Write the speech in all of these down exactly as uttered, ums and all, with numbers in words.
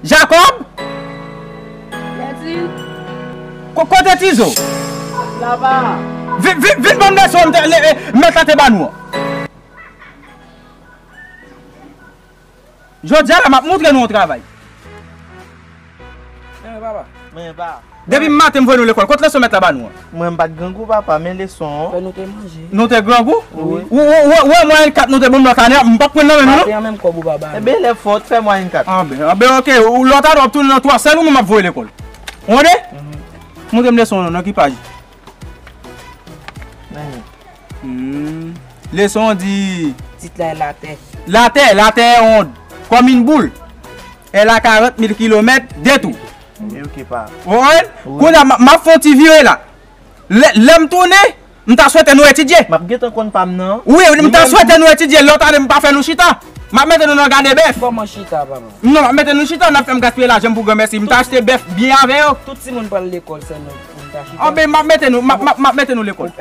Jakòb? Lèdi. Ko-, kote Tizo? Laba. Vin, vin, vin ban m leson an, mèt la te ba nou an. Jodi a la, m ap montre nou yon travay. Men papa. Men pa. Depi maten m voye nou lekòl. Kot leson mèt la ba nou an? Mwen m pa t grangou papa, men leson an. Fè nou te manje. Nou te grangou? Wi. Ou, ou, ou, ou wè mwayèn kat nou te ban m lòt ane a, m p ap pran nan men nou non. Maten an menm kòb ou pa ba nou. Enben lè fò w t fè mwayèn kat. Anben, anben oke, ou lòt ane w ap tounen nan twa sèl ou menm m ap voye lekòl. Ou tande? Mhm. Montre m leson an non, nan ki paj? Men. Hmm. Leson an di. Tit la, latè. Latè, latè wonn. Kòm yn boul. Elle a quarante mille kilomètres de tou. Wi, oke pa. Ou konprann? Wi. Kounye a, m ap, m ap fè yon ti vire la. Lè, lè m tounen, m ta swete nou etidye. M ap gentan konn pa m nan. Wi, m ta swete nou etidye. Lòt ane, m pa fè nou chita. M ap mete nou nan gade bèf. Kòman chita, papa? Non, m ap mete nou chita, n ap fè m gaspiye lajan m pou granmèsi. M ta achte bèf byen avè yo. Tout timoun pral lekòl sèlman pou n ta chita. Anben, m ap mete nou, m ap, m ap, m ap mete nou lekòl.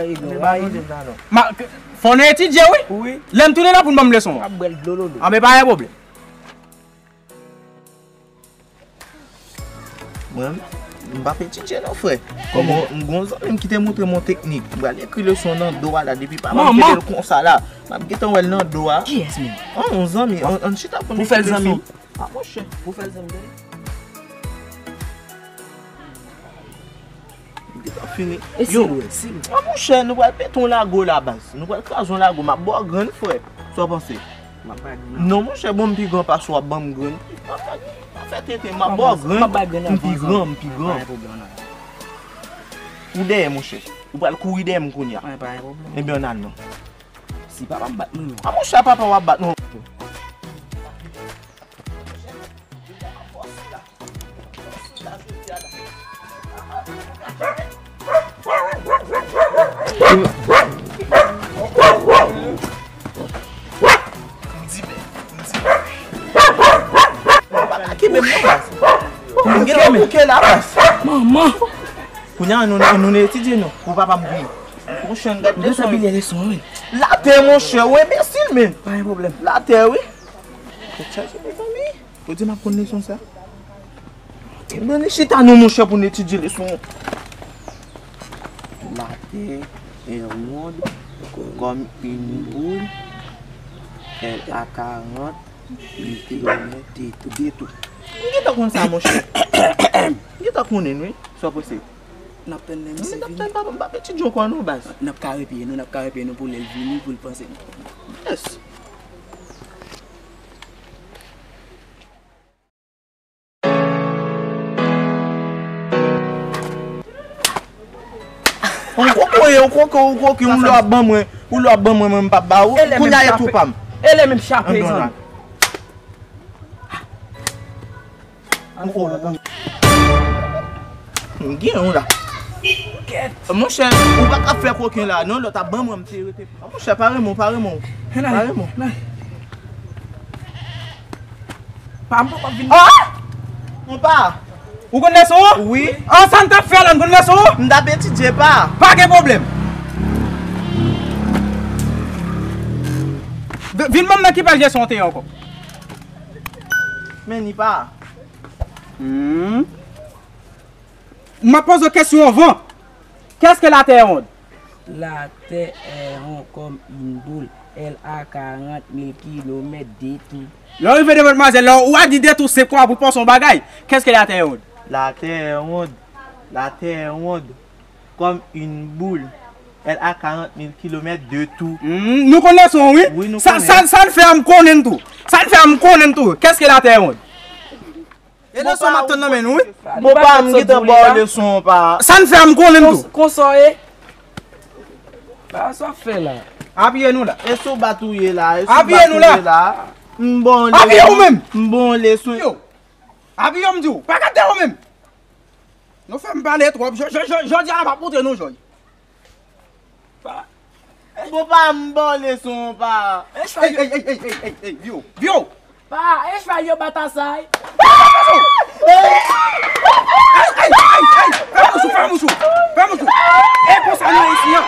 Fò nou etidye, wi. Wi. Lè m tounen la pou n ban m leson an. Anben, pa gen pwoblèm. Mwen, m p ap etidye non, frè. Kòman, m gen yon zanmi m ki te montre m yon teknik. M pral ekri leson nan do a la, depi papa m kite l konsa la. M ap gentan wè l nan do a. Kiyès menm? An, yon zanmi, an, ann chita pou n ekri leson. Pou fè l zanmi? A, monchè. Pou fè l zanmi, tande. Li gentan fini. Yo, a monchè, nou pral pete yon lago la, baz. Nou pral kraze yon lago. M ap ba w grenn, frè. Sa w panse? M ap ba grenn. Non, monchè, bon, m pi gran pase w, w ap ban m grenn. Pa fè, pa fè tenten, m ap ba w grenn. M pi gran, m pi gran. Ou dèyè, monchè. Ou pral kouri dèyè m kounye a. Ebyen, ann al non. Si papa m bat mwen, non. A, monchè, papa w ap bat mwen. Manman! Kounye a, nou, nou etidye, non. Pou papa m goumen. Monchè, n gad leson. Latè, monchè, ou enbesil, men. Pa gen pwoblèm. Latè, wi. Tèt chaje, mezanmi. Ou di m ap konn leson sa? Ebyen, chita non, monchè, pou n etidye leson an. La Terre est ronde comme une boule. Elle a quarante mille kilomètres de tour. M gentan konn sa, monchè. M gentan konnen, wi. Sa w panse? N ap tann lè misye vini. N ap tann papa m, m p ap etidye ankò non, baz. N ap kare pye nou, n ap kare pye nou pou lè l vini, pou l panse nou. Yes. Ou kokoye, ou koke, ou koke, ou lè w ap ban mwen, ou lè w ap ban mwen, mwen m p ap ba ou. Kounye a e tou pa m. E lè menm chape, zanmi. M gen yon la. Monchè, ou pa ka fè koken la, non, lòt ap ban mwen, m te rete. Monchè, pa renmen w, pa renmen w. Pa renmen w. Pa m poko vin. Ah! Konpa! Ou konn leson an? Wi. An, sa n t ap fè la, n konn leson an? M t ap etidye, pa. Pa gen pwoblèm. V-, vin ban m nan ki paj leson an te ye ankò. Men ni pa. Hmm. M ap poze w kesyon anvan. Qu'est-ce que la Terre est ronde? La Terre est ronde comme une boule. Elle a quarante mille kilomètres de tour. Lè w rive devan madmwazèl la, ou a di de tou senk fwa pou l panse yon bagay. Qu'est-ce que la Terre est ronde? La Terre est ronde. La Terre est ronde comme une boule. Elle a quarante mille kilomètres de tour. Hmm, nou konn leson an, wi. Wi, nou konnen. Sa, sa, sa n fè a m konnen l tou. Sa n fè a m konnen l tou. Qu'est-ce que la Terre est ronde? E leson m ap tann nan men nou, wi. Bon, pa, m gentan ba w leson an, pa. Sa n fè a m konnen l tou. Konsa w ye? Pa sa w ap fè la. Apiye nou la. E sou bat ou ye la, e sou bat ou ye la. Apiye nou la. M ba w leson. Apiye ou menm. M ba w leson. Yo. Apiye w, m di w. Pa gade ou menm. Nou fè m pale twòp. Jodi a la m ap montre nou jòy. Pa. Bon, pa m ba w leson, pa. Ey, ey, ey, ey, ey, ey, ey, vyo, vyo. Pa, e chwal yo batasay. Ey, ey, ey, ey, fè mouch ou, fè mouch ou, fè mouch ou. E konsa nou ayisyen an.